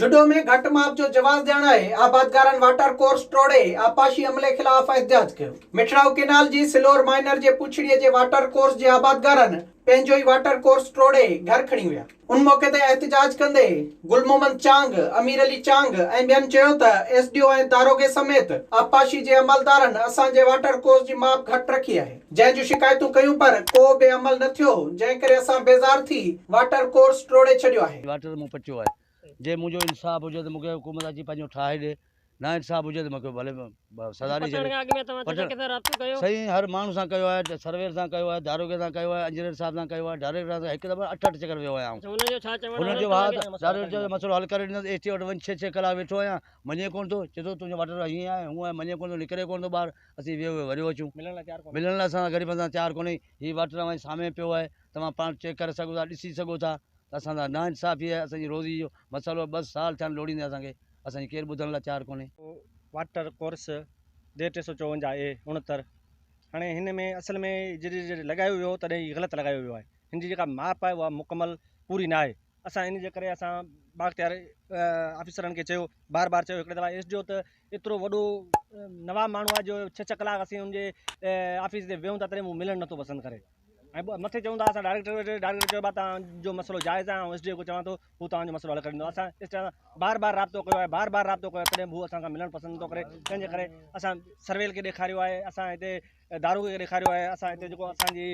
جهڏو ۾ گهٽ ماپ جو جواز ڄاڻائي آبادگارن واٽر ڪورس ٽوڙي آبپاشي عملي خلاف احتجاج ڪيو. مٺڙائو ڪينال جي سلور مائنر جي پڇڙيء جي واٽر ڪورس جي آبادگارن پنهنجو ئي واٽر ڪورس ٽوڙي گهر کڻي ويا. ان موقعي تي احتجاج ڪندي گل محمد چانگ، امير علي چانگ ۽ ٻين چيو ته ايس ڊي او ۽ داروغي سميت آبپاشي جي عملدارن اسان جي واٽر ڪورس جي ماپ گهٽ رکي آهي جنهن جون شڪايتون ڪيون پر ڪو به عمل نه ٿيو جنهن ڪري اسان بيزار ٿي واٽر ڪورس ٽوڙي ڇڏيو آهي. واٽر مون پٽيو آهي جي منهنجو انصاف هجي ته مون کي حڪومت اچي پنهنجو ٺاهي ڏي نا انصاف هجي ته مون کي ڀلي سزا ڏئي ڇڏي. سائين هر ماڻهو سان ڪيو آهي سرويئر سان ڪيو آهي داروغي سان ڪيو آهي انجنيئر صاحب سان ڪيو آهي ڊائريڪٽر سان هڪ دفعو اٺ اٺ چڪر ويو آهيان آئون هنن چيو ها ڊائريڪٽر چيو مسئلو حل ڪري ڏيندس ايس ٽي وٽ وڃ ڇهه ڇهه ڪلاڪ ويٺو آهيان مڃي ڪونه ٿو چئي ٿو تنهنجو واٽر هيئن آهي هونئن آهي مڃي ڪونه ٿو نڪري ڪونه ٿو ٻاهر اسين ويهه ويهه وريو اچون ملڻ لاء اسان سان غريبن سان تيار ڪونهي هي واٽر اوهان جي سامهين پيو آهي توهان پاڻ چيڪ ڪري سگهو ٿا ڏسي سگهو ٿا ته اسان سان نا انصافي آهي اسان جي روزي جو مسئلو آهي ٻه سال ٿيا آهن لوڙيندي اسان کي اسان جي ڪير ٻڌڻ لاء تيار ڪونهي. واٽر ڪورس ڊي 354 اي 69 هاڻي هن ۾ اصل ۾ جڏهن جڏهن لڳايو ويو تڏهن هي غلط لڳايو ويو آهي هن جي جيڪا ماپ آهي اها مڪمل پوري نه آهي اسان ان جي ڪري اسان بااختيار آفيسرن کي چيو بار بار چيو هڪڙي دفعا ايس ڊي او ته ايترو وڏو نواب ماڻهو آهي جو ڇهه ڇهه ڪلاڪ اسين ان جي آفيس تي ويهون ٿا تڏهن هو ملڻ نٿو پسند ڪري ۽ مٿي چون ٿا اسان ڊائريڪٽر وٽ ڊائريڪٽر چيو توهان جو مسئلو جائز آهي آئون ايس ڊي او کي چوان ٿو هو توهان جو مسئلو حل ڪري ڏيندو اسان ايس ڊي بار بار رابطو ڪيو آهي بار بار رابطو ڪيو آهي تڏهن به هو اسان سان ملڻ پسند نٿو ڪري تنهن جي ڪري اسان سرويل کي ڏيکاريو آهي اسان هتي داروغي کي ڏيکاريو آهي اسان هتي جيڪو اسان جي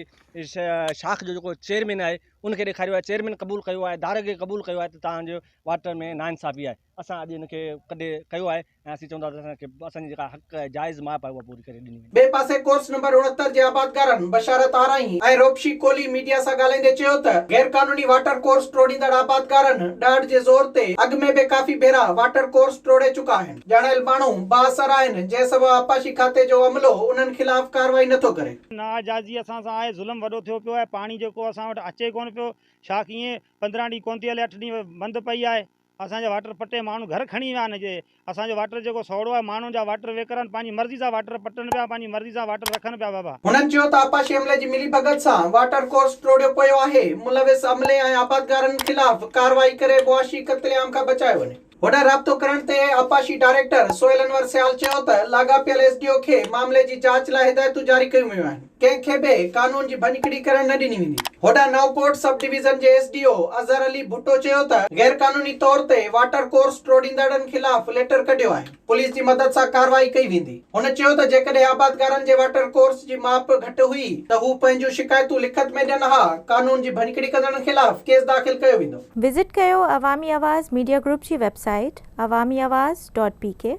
شاخ جو جيڪو چيئرمين آهي ان کي ڏيکاريو آهي چيئرمين قبول ڪيو آهي داروغي قبول ڪيو آهي ته توهان جو واٽر ۾ ناانصافي آهي اسان اڄ ان کي ڪڍي ڪيو آهي ۽ اسين چون ٿا ته اسان کي اسان جي جيڪا حق ۽ جائز ماپ آهي اها پوري ڪري ڏني وڃي. ٻئي پاسي ڪورس نمبر 69 جي آبادگارن بشارت آرائين ۽ روپشي ڪولهي ميڊيا سان ڳالهائيندي چيو ته غيرقانوني واٽر ڪورس ٽوڙيندڙ آبادگارن ڏاڍ جي زور تي اڳ ۾ به ڪافي ڀيرا واٽر ڪورس ٽوڙي چڪا آهن، ڄاڻايل ماڻهو بااثر آهن جنهن سبب آبپاشي کاتي جو عملو انهن خلاف ڪارروائي نٿو ڪري. ناجائزي اسان سان آهي ظلم وڏو ٿيو پيو آهي پاڻي جيڪو اسان وٽ اچي ڪونه پيو شاخ ائين 15 ڏينهن ڪونه ٿي هلي اٺ ڏينهن بند پئي آهي اسان جا واٽر پٽي ماڻهو گهر کڻي ويا آهن جي اسان جو واٽر جيڪو سوڙو آهي ماڻهن جا واٽر ويڪر آهن پنهنجي مرضي سان واٽر پٽن پيا پنهنجي مرضي سان واٽر رکن پيا بابا. هنن چيو ته آبپاشي عملي جي ملي ڀڳت سان واٽر ڪورس ٽوڙيو پيو آهي، ملوث عملي ۽ آبادگارن خلاف ڪارروائي ڪري معاشي قتل عام کان بچايو وڃي. هوڏانهن رابطو ڪرڻ تي آبپاشي ڊائريڪٽر سهيل انور سيال چيو ته لاڳاپيل ايس ڊي او کي معاملي جي جاچ لاء هدايتون جاري ڪيون ويون آهن. ڪنهن کي به قانون جي ڀڃڪڙي ڪرڻ نه ڏني ويندي. هوڏانهن نئون ڪوٽ سب ڊويزن جي S D O Azhar Ali Bhutto چيو ته غيرقانوني طور تي واٽر ڪورس ٽوڙيندڙن خلاف ليٽر ڪڍيو آهي، پوليس جي مدد سان ڪارروائي ڪئي ويندي. هن چيو ته جيڪڏهن آبادگارن جي واٽر ڪورس جي ماپ گهٽ هئي ته هو پنهنجون شڪايتون لکت ۾ ڏين ها، قانون جي ڀڃڪڙي ڪندڙن خلاف ڪيس داخل ڪيو ويندو. وزٽ ڪيو عوامي آواز ميڊيا گروپ جي web site Awami Awaz dot P K.